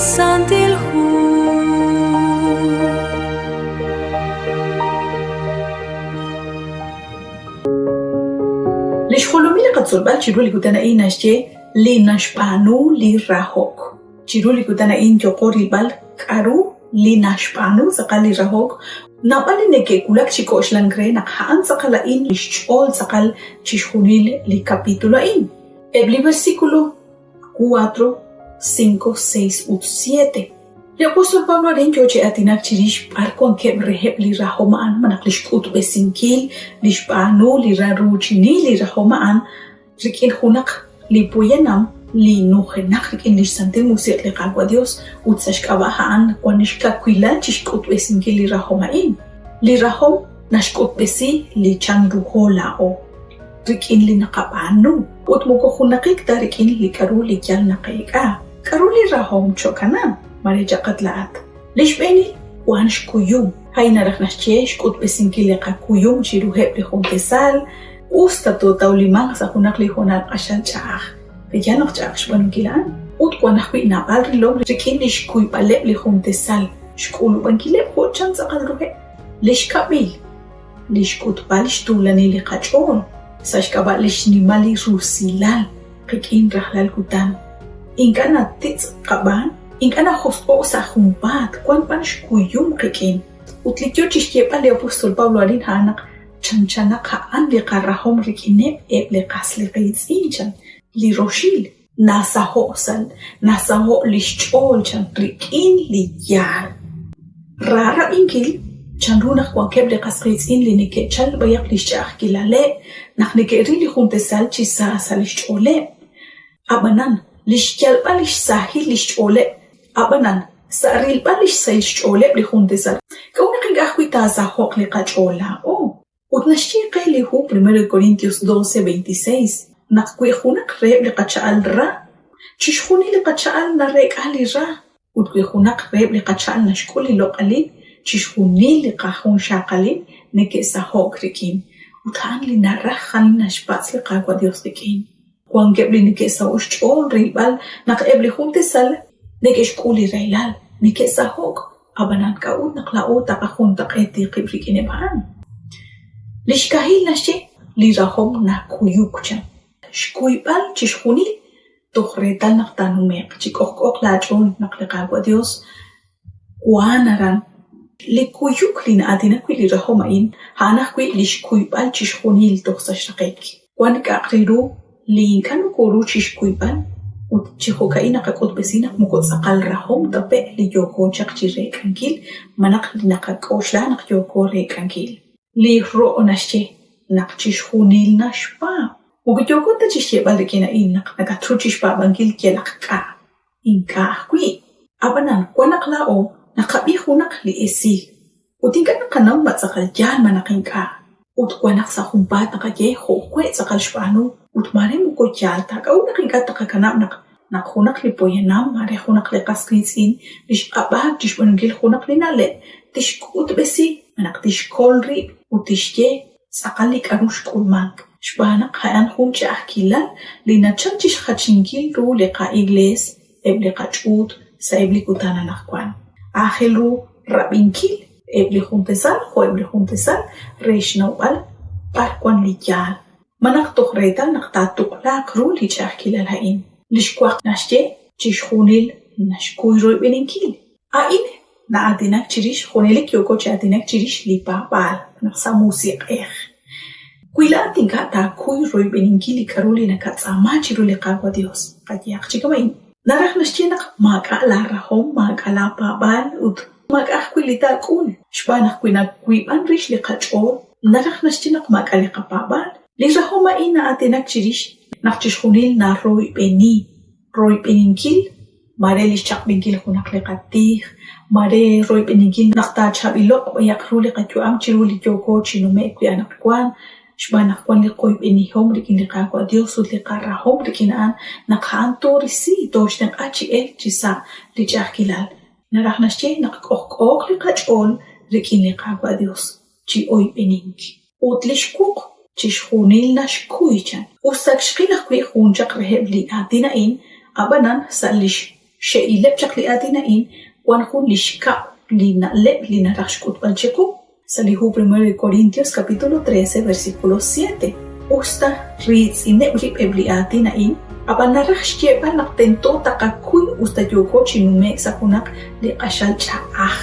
Santil Hu. Li xjolomil li qatzolb'al chiru li kutan a'in naxye li naxb'aanu li rahok. Chiru li kutan a'in yooqo rilb'al k'aru li naxb'aanu tz'aqal li rahok. Naab'al li neke'wulak chi k'oxlank re naq a'an tz'aqal a'in li xch'ool tz'aqal chixjunil li capítulo a'in. Eb' li versículo 4, 5, 6 ut 7. Li apóstol Pablo arin yoo chi aatinak chirix b'ar wankeb' reheb' li rajom a'an malaj li xk'utb'esinkil li xb'aanu li raruuchini li rajom a'an rik'in junaq li poyanam li nujenaq rik'in lix Santil Musiq' li Qaawa' Dios ut sa' xk'ab'a' a'an wan lix kawilal chixk'utb'esinkil li rajom a'in. Li rajom naxk'utb'esi li chanruho laa'o rik'in li naqab'aanu ut moko junaqik ta rik'in li k'a'ru li yal naqeek'a. K'a'ru li rajom cho'kanan? Mare chaqat laa'at. Li xb'eenil wan xkuyum. A'in naraj naxye xk'utb'esinkil li qakuyum chiruheb' li jun tesal, us ta tootawlimanq sa' junaq li hoonal q'axal ch'a'aj. Pe'yaal naq ch'a'aj xb'aanunkil a'an? Ut wan ajwi' naab'al rilom rik'in li xkuyb'aleb' li jun tesal, xk'ulub'ankileb' jo' chan tz'aqal ruheb'. Li xkab'il, li xk'utb'al xtuulanil li qach'ool sa' xk'ab'a' li xnimal li rusilal qik'in rajlal kutan. Ink'a' natitz' qab'aan, ink'a' najosq'o'k sa' junpaat, wank b'an xkuyum qik'in. Ut li yo chi xyeeb'al li apóstol Pablo arin a'an naq chanchanaq a'an li qarahom rik'ineb' eb' li qas li qiitz'in chan, li roxil, nasaho' sa' nasaho' li xch'ool chan rik'in li yaal. Ra rab'inkil chanru naq wankeb' li qas qiitz'in li neke'chal b'ayaq li xch'a'ajkilaleb' naq neke'ril li jun tasal chi sa sa' li xch'ooleb'. Ab'anan, li xyalb'al li xsahil li xch'ooleb', ab'anan, sa' rilb'al li xsahil xch'ooleb' li jun tasal, k'a'ut naq ink'a' ajwi' taasaho'q li qach'ool laa'o? Ut naxye qe li hu Primero de Corintios 12, 26, naq wi junaq reheb' li qacha'al ra, chixjunil li qacha'al nareek'a li ra, ut wi junaq reheb' li qacha'al naxk'ul li loq'alil, chixjunil li qajunxaqalil neke'saho'k rik'in. Ut a'an li naraj a'an li naxpatz' li Qaawa' Dios qik'in. Wankeb' li neke'saho'k xch'ool rilb'al naq eb' li jun tasal neke'xk'ul li rahilal, neke'saho'k, ab'anan k'a'ut naq laa'o taqajuntaq'eeti qib' rik'ineb' a'an? Li xkahil naxye, Li rahom nakuyuk chan. Xkuyb'al chixjunil toj reetal naq taanume'q chi k'ojk'ooq laach'ool naq li Qaawa' Dios Wank aran. Li kuyuk li na'aatinak wi' li rajom a'in, a'an ajwi' li xkuyb'al chixjunil toj sa' xraqik. Wank k'a'aq re ru li ink'a' nokooru chi xkuyb'al ut chi jo'ka'in naqak'utb'esi naq moko tz'aqal rajom ta pe' li yooko chaq chi reek'ankil malaj li naqak'oxla naq yooko reek'ankil. Li ro' naxye naq chixjunil naxpaab'. Moko yooko ta chi xyeeb'al rik'in a'in naq nakatru chi xpaab'ankil yalaq k'a'. Ink'a' ajwi'. Ab'anan, wan naq laa'o naqab'i junaq li esil ut ink'a' naqanaw ma tz'aqal yaal malaj ink'a'. Ut wan naq sa' junpaat naqaye jo'we' tz'aqal xb'aanu ut maare moko yaal ta. K'a'ut naq ink'a' taqakanab' naq naq junaq li poyanam, maare junaq li qas qiitz'in li xq'ab'aak chi xb'aanunkil junaq li na'leb' tixk'utb'esi malaj tixkol rib' ut tixye tz'aqal li k'a'ru xk'ulmank, xb'aan naq a'an jun ch'a'ajkilal li nachal chixjachinkil ru li qa'Iglees, eb' li qach'uut sa'eb' li kutan anaqwan. Aajel ru rab'inkil eb' li jun tasal jo' eb' li jun tasal re xnawb'al b'ar wan li yaal, malaj toj reetal naq taatuqlaaq ru li ch'a'ajkilal a'in. Li xwaq naxye, chixjunil naxkuy royb'eninkil. A'in na'aatinak chirix, junelik yooko chi aatinak chirix li paab'aal, naq sa' musiq'ej. Wi laa'at ink'a' taakuy royb'eninkil li k'a'ru li nakatz'aama chiru li Qaawa' Dios, qayehaq chi kama'in, naraj naxye naq maak'a' laa rahom, maak'a' laa paab'aal, ut maak'a' ajwi' li taak'ul, xb'aan naq wi nawiib'an rix li qach'ool, naraj naxye naq maak'a' li qapaab'aal. Li rahom a'in na'aatinak chirix naq chixjunil naroyb'eni royb'eninkil, maare li xchaq'b'inkil junaq li qatij, maare royb'eninkil naq taachaab'ilo'q b'ayaq ru li qayu'am chiru li yooko chi nume'k wi' anaqwan, xb'aan naq wan li qoyb'enihom rik'in li Qaawa' Dios ut li qarahom rik'in a'an naq a'an toorisi, tooxtenq'a chi elk chi sa' li ch'a'ajkilal. Naraj naxye naq k'ojk'ooq li qach'ool rik'in li Qaawa' Dios chi oyb'enink. Ut li xwuq, chixjunil naxkuy, chan. Us ta ak xqil ajwi' jun chaq reheb' li aatin a'in, ab'anan sa' li xxe'ileb' chaq li aatin a'in wan jun li xkab' li na'leb' li naraj xk'utb'al chiqu. Sa' li hu Primero de Corintios capítulo 13 versículo 7. Us ta riitz'ineb' rib' eb' li aatin a'in, ab'an naraj xyeeb'al naq tento taqakuy us ta yooko chi nume'k sa' junaq li q'axal ch'a'aj.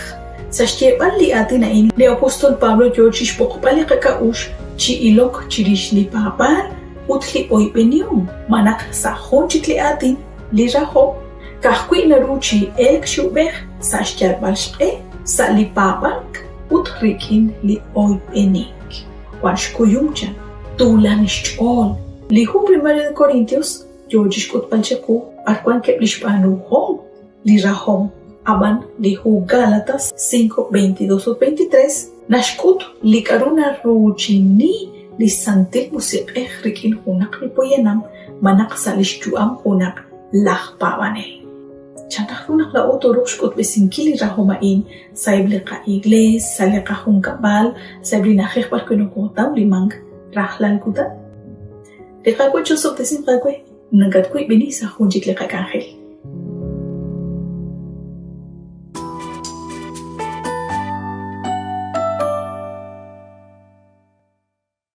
Sa' xyeeb'al li aatin a'in, li apóstol Pablo yoo chixb'oqb'al li qak'a'uxl chi ilok chirix li paab'aal ut li oyb'enihom, malaj sa' jun chik li aatin, li rahok, ka'ajwi' naru chi elk chi ub'ej sa' xyalb'al xq'e sa' li paab'ank ut rik'in li oyb'enink. Wan xkuyum chan, tuulan xch'ool. Li hu Primero de Corintios yoo chixk'utb'al chiqu b'ar wankeb' lix b'aanuhom li rahom, a'b'an li hu Gálatas 5, 22 ut 23 naxk'ut li k'a'ru naruuchini li Santil Musiq'ej rik'in junaq li poyanam malaj sa' lix yu'am junaq laj paab'anel. Chan raj ru naq laa'o tooruuq xk'utb'esinkil li rahom a'in sa'eb' li qa'iglees, sa' li qajunkab'al, sa'eb' li na'ajej b'ar wi' nokootawlimank rajlal kutan? Li Qaawa' chi'osob'tesinq aawe, nakatwiib'eni sa' jun chik li qak'anjel.